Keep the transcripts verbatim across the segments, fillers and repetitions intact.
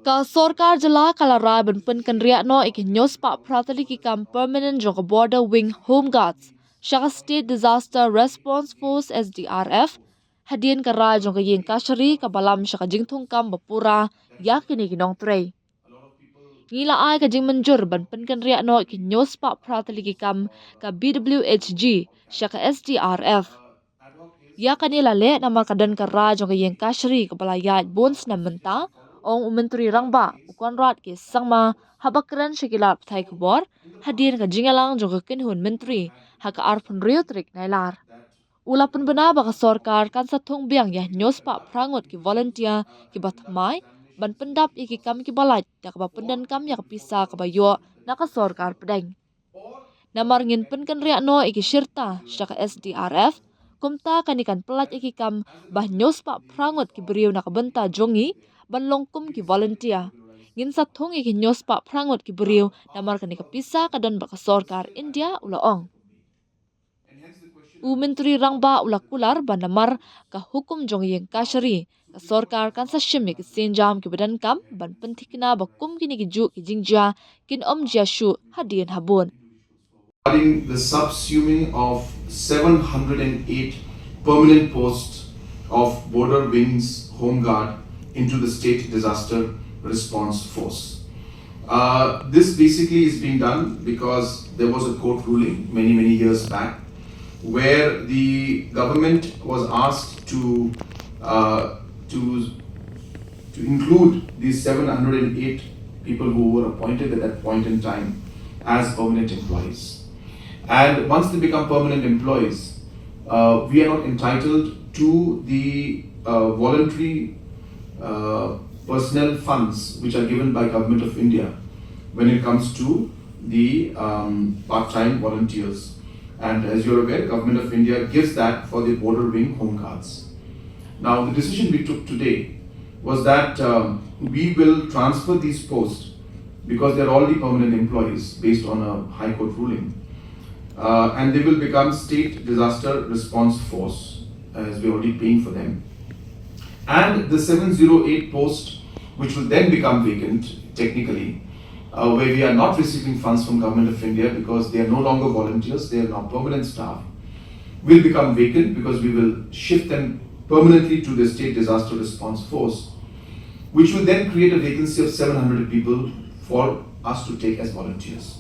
Ka sorkar jylla ka la rai ban pynkynriah noh ïa ki hynñiew spah phra tylli ki kam permanent jong ka Border Wing Home Guards sha ka State Disaster Response Force, S D R F, hadien ka rai jong ka ïing kashari kaba lam sha ka jingthung kam ba pura ïa kine ki nongtrei. Ngi la ai ka jingmynjur ban pynkynriah noh ïa ki hynñiew spah phra tylli ki kam ka B W H G sha ka S D R F. Ïa kane la leh namar ka don ka rai jong ka ïing kashari kaba la ïaid bun snem mynta, ong u Myntri Rangbah u Conrad K Sangma haba kren sha ki lad pathai khubor hadien ka jingïalang jong ka kynhun myntri ha ka arphew hynriew tarik Nailar. U la pynbna ba ka sorkar kan sa thung biang ïa hynñiew spah phra ngut ki volunteer kiba thymmai ban pyndap ïa ki kam kiba lait da kaba pyndonkam ïa ka pisa kaba ïoh na ka sorkar pdeng. Namar ngin pynkynriah noh ïa ki shirta sha ka S D R F, kumta kane kan pyllait ïa ki kam ba hynñiew spah phra ngut ki briew na ka bynta jong ngi ban long kum ki volunteer. Ngin sa thung ïa ki hynñiew spah phra ngut ki briew namar kane ka pisa ka don bad ka sorkar India, u la ong. U Myntri Rangbah u la kular ba namar ka hukum jong ka ïing kashari, ka sorkar kan sa shim ïa ki sienjam kiba donkam ban pynthikna ba kum kine ki juh ki jingjia kin ym jia shuh hadien habud. Regarding the subsuming of seven hundred and eight permanent posts of Border Wings Home Guard into the State Disaster Response Force. Uh, this basically is being done because there was a court ruling many, many years back where the government was asked to, uh, to, to include these seven hundred and eight people who were appointed at that point in time as permanent employees. And once they become permanent employees, uh, we are not entitled to the uh, voluntary uh, personnel funds which are given by Government of India when it comes to the um, part-time volunteers. And as you're aware, Government of India gives that for the Border Wing Home Guards. Now, the decision we took today was that um, we will transfer these posts because they're already permanent employees based on a High Court ruling. Uh, and they will become State Disaster Response Force as we're already paying for them. And the seven zero eight post, which will then become vacant technically, uh, where we are not receiving funds from Government of India because they are no longer volunteers, they are now permanent staff, will become vacant because we will shift them permanently to the State Disaster Response Force, which will then create a vacancy of seven hundred people for us to take as volunteers.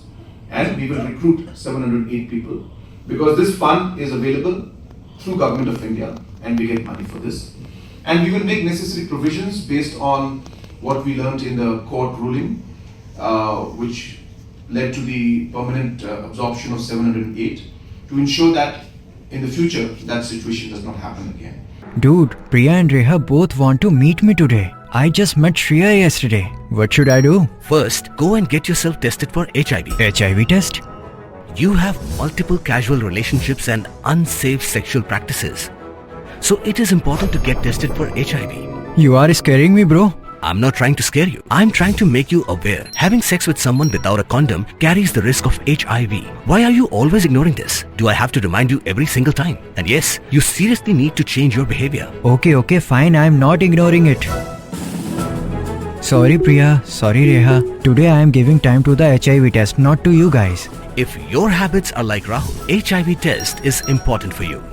And we will recruit seven hundred eight people because this fund is available through Government of India and we get money for this. And we will make necessary provisions based on what we learned in the court ruling, uh, which led to the permanent uh, absorption of seven hundred eight, to ensure that in the future that situation does not happen again. Dude, Priya and Reha both want to meet me today. I just met Shreya yesterday. What should I do? First, go and get yourself tested for H I V. H I V test? You have multiple casual relationships and unsafe sexual practices. So it is important to get tested for H I V. You are scaring me, bro. I'm not trying to scare you. I'm trying to make you aware. Having sex with someone without a condom carries the risk of H I V. Why are you always ignoring this? Do I have to remind you every single time? And yes, you seriously need to change your behavior. Okay, okay, fine. I'm not ignoring it. Sorry, Priya. Sorry, Reha. Today I am giving time to the H I V test, not to you guys. If your habits are like Rahul, H I V test is important for you.